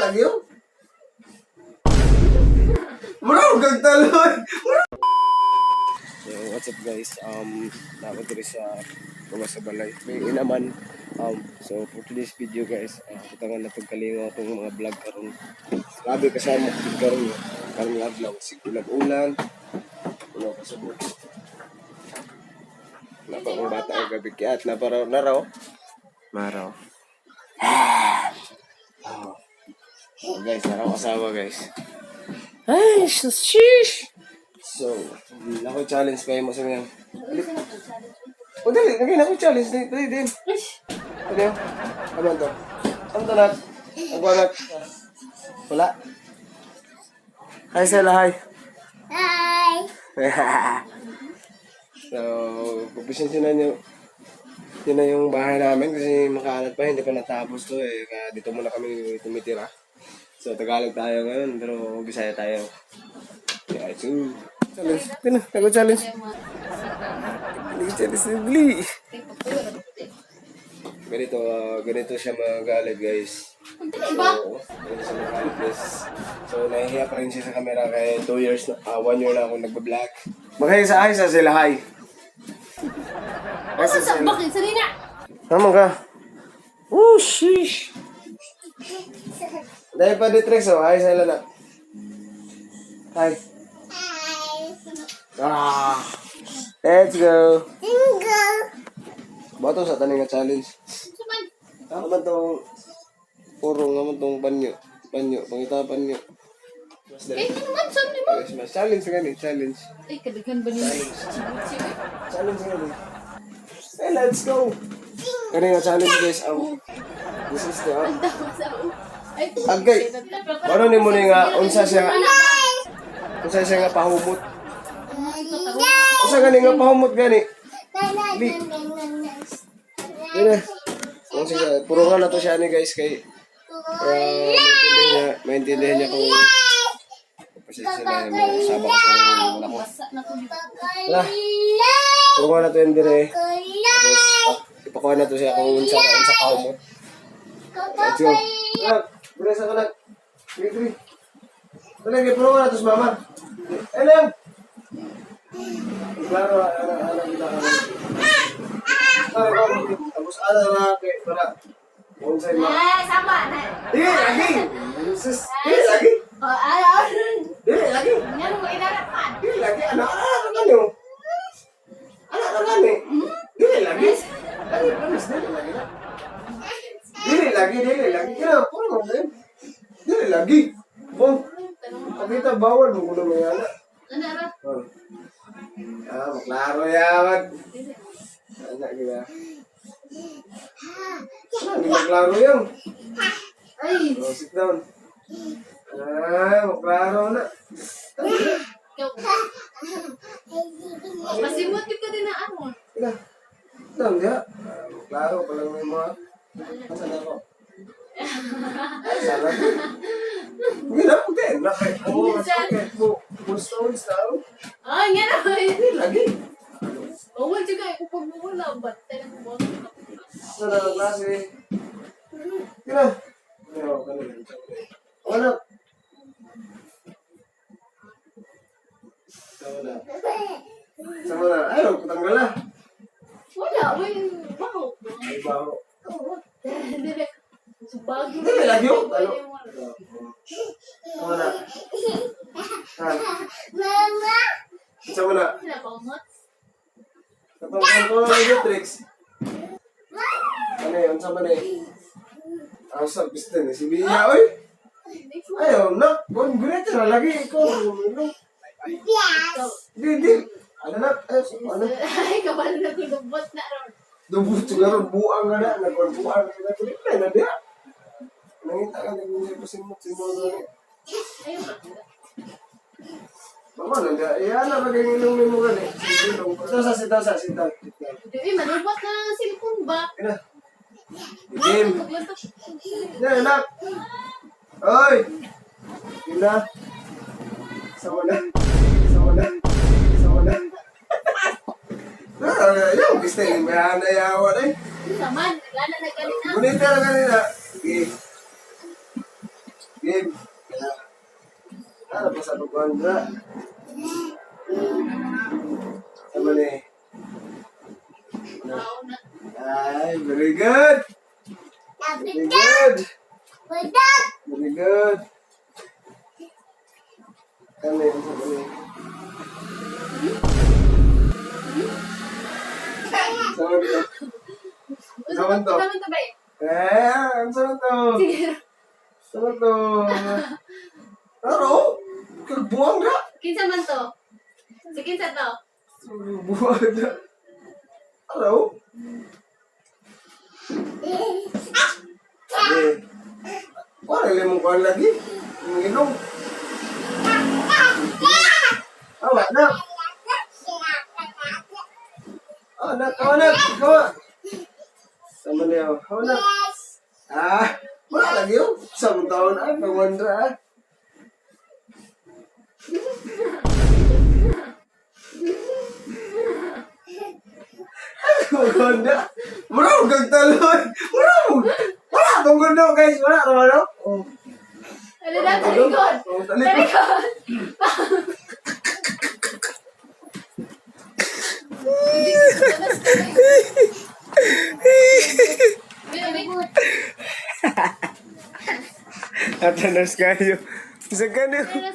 Lagi yun. Mura, kag taloy. So, what's up, guys? Dapat diri sa gawa sa balay. May inaman. So for today's video, guys, kita nga natong kalingaw itong mga vlog karon. Grabe kasama ko karon. Karon nga adlaw sig ulan-ulan. Ulo ka sa books. Napa ang bata ang gabi kiat na para naraw. Maraw. Oh. Oh, guys, naraw asawa, guys. Ay, sheesh. So, ako challenge kayo mo sa mga. O dali, lagay na ako challenge. Dali, dali din. Dali. Ano to? Ano to, Nat? Ang Nat? Wala. Hi, Sela. Hi. Hi. So, pagpasensya na nyo. Yun na yung bahay namin kasi makalat pa, hindi pa natapos to eh. Kaya dito muna kami tumitira. So, Tagalog tayo ngayon, pero Bisaya tayo. Yeah, so, challenge. Ito na, nag-challenge. Nag-challenge ni Bli. Ganito, ganito siya magalit, guys. So, ganito siya magalit, guys. So, nahihiya pa rin siya sa camera kaya 2 years na, 1 year na ako nagba-vlog. Maghay sa hi sa sila, hi. Hi sa Sa sila. bakit sarina? Tama ka. Oh, sheesh. Dahil pa di-tricks, oh. Hi sa ila na. Hi. Ah. Let's go. Bato sa taning nga challenge. Saman. Tama man tong purong naman tong banyo. Banyo, pangita banyo. Mas Kay dali. naman sa mo. Guys, mas challenge gani, challenge. Ay, kadaghan ba niyo? Challenge gani. Hey, let's go. Kani nga challenge, guys. Ang this is the Ay, Agay. Ano ni mo ni nga unsa siya nga pahumot? Unsa gani nga pahumot gani? Li. Yun na. Unsa siya, puro nga na to siya ni guys kay para maintindihan niya kung pasensya na mo usaba ko sa wala ko. Basa na ko. Wala. Puro nga na to yan dire. Tapos ipakuha na to siya kung unsa unsa kahumot. Let's go. Anak, dili sa kanak. Dili, dili. Dili, kay puro nga na to sa mama. Eh lang. Klaro, ana, ana, kita ka. Klaro, klaro. Tapos ana na kay para unsay ma. Eh, sama na. Dili lagi. Sus, dili lagi. Oh, ay, Dili lagi. ngano mo inarapan? Dili lagi. Ana, ana ka gani. Ana ka gani. Dili lagi. Lagi, promise, dili lagi na. Dili lagi, dili lagi. Kaya, puro mo din. Dili lagi. Bo, pakita bawal mo kuno mga anak. Ano ra? Oh. Ah, maklaro yaman. Anak gila. Ah, hindi maklaro yan. Ay, Oh, sit down. Ah, maklaro na. ikaw. Pasimot yun ka din na ano. Ika. Down dia. Ah, maklaro pa lang may mga. Asan ako? Ay, sana. Hindi na, hindi. Oh, okay. Gusto, gusto. Ay, ngano. Hindi lagi. Bawal juga eh, kung pagmumula, ba't tayo mo? Sana ang klase. Kira. Ano, ganun. Wala. Sama na. Sama na. Ay, tanggal na. Wala, may baho. Ay, baho. Hindi. Sa bago. Hindi, lagi yun. Ano? Sama na. Ha? Sama na. Wala pa umot. Katong ko yung tricks. Ano yun? Sama na eh. Asa, gusto ni si Bia, oy. Ayaw na. Bon, ganito na lagi. Ikaw, ano? Di, di. Ano na? Ay, ano? Ay, kabalo na ko lubot na ron. Dubot siguro, buang ka na. Nagbuang ka na. Tuloy na, na diya. Nangita ka, naging pasimot si Modo ni. Ayun ba? Baka na diya. Iyan na, bagay ilong mo gani. Ito sa, sitaw sa, sitaw. Hindi, malubot na ang cellphone ba? Ina. Game. Maglantok. Ina, anak. Oy! Ina. Sama na. Sama na. Sama na. Ah, ayaw, gusto yung may ayawan eh. Saman, nagana na ganina. Ngunit na kanina. Sige. Kuan ra. Sama ni. Tao na. Ay, very good. Very good. Very good. Ano yun? Sama ni. Sama to. Sama to. Sama to ba eh? Eh, ang sama to. Sige. Sama to. Ano? Kagbuang na. Kinsa man to? Si kinsa to? Buang na. Ano? Eh. Wala lang mong kuhan lagi. Ang ilong. Awa na. Anak, anak, kawa. Sama niya. Awa na. Ah, wala lagi yun. Sa mong taon ah, pangwandra ah. Maganda. Wala mo kang talon. Wala mo. Wala akong gundo, guys. Wala naman, no? Oh. Ano na, talikod! Oh, talikod. Talikod! Atanas kayo. Isa ka na. Ano